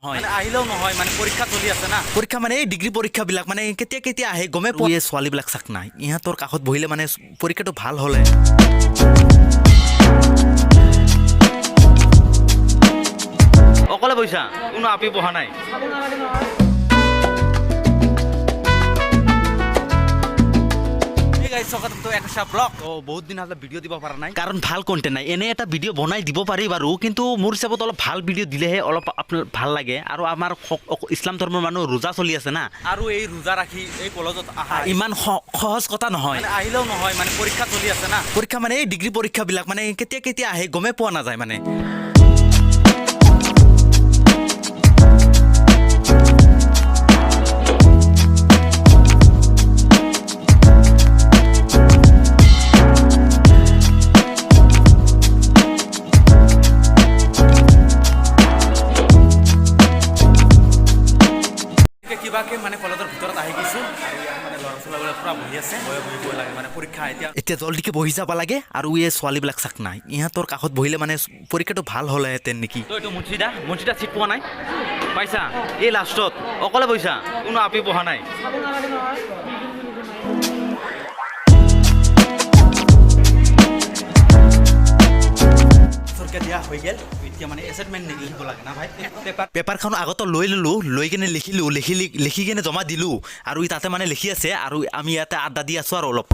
হয়। মানে আহিলেও নহয়, মানে পৰীক্ষা চলি আছে না। পৰীক্ষা মানে এই ডিগ্ৰী পৰীক্ষাবিলাক মানে কেতিয়া কেতিয়া আহে গমেই পোৱা। এই ছোৱালীবিলাক চাক নাই, ইহঁতৰ কাষত বহিলে মানে পৰীক্ষাটো ভাল হ'লে। অকলে বহিছা, কোনো আপি বহা নাই। বহুত দিন হ'লে ভিডিঅ' দিব পৰা নাই। কাৰণ ভাল কণ্টেণ্ট নাই। এনে এটা ভিডিঅ' বনাই দিব পাৰি বাৰু, কিন্তু মোৰ হিচাপত অলপ ভাল ভিডিঅ' দিলেহে অলপ আপোনাৰ ভাল লাগে। আৰু আমাৰ ইছলাম ধৰ্মৰ মানুহ ৰোজা চলি আছে না, আৰু এই ৰোজা ৰাখি এই কলেজত আহা ইমান সহজ কথা নহয়। মানে আহিলেও নহয়, মানে পৰীক্ষা চলি আছে না। পৰীক্ষা মানে এই ডিগ্ৰী পৰীক্ষাবিলাক মানে কেতিয়া কেতিয়া আহে গমেই পোৱা নাযায়। মানে কিবাকে মানে কলেজৰ ভিতৰত আহি গৈছোঁ আৰু ইয়াত মানে ল'ৰা ছোৱালীবিলাক পূৰা বহি আছে, বহিব লাগে, মানে পৰীক্ষা এতিয়া। এতিয়া জলদিকে বহি যাব লাগে। আৰু এই ছোৱালীবিলাক চাক নাই, ইহঁতৰ কাষত বহিলে মানে পৰীক্ষাটো ভাল হ'লেহেঁতেন নেকি। তো এইটো মুন্সিদা, মুন্সিদা চিট পোৱা নাই, পাইছা এই লাষ্টত অকলে বহিছা, কোনো আপি বহা নাই। দিয়া হৈ গ'ল, এতিয়া মানে এছাইনমেণ্ট লিখিব লাগে না ভাই, পেপাৰ। পেপাৰখন আগতে লৈ ল'লোঁ, লৈ কেনে লিখিলোঁ, লিখি লিখি কেনে জমা দিলোঁ। আৰু ই তাতে মানে লিখি আছে আৰু আমি ইয়াতে আড্ডা দি আছোঁ আৰু অলপ।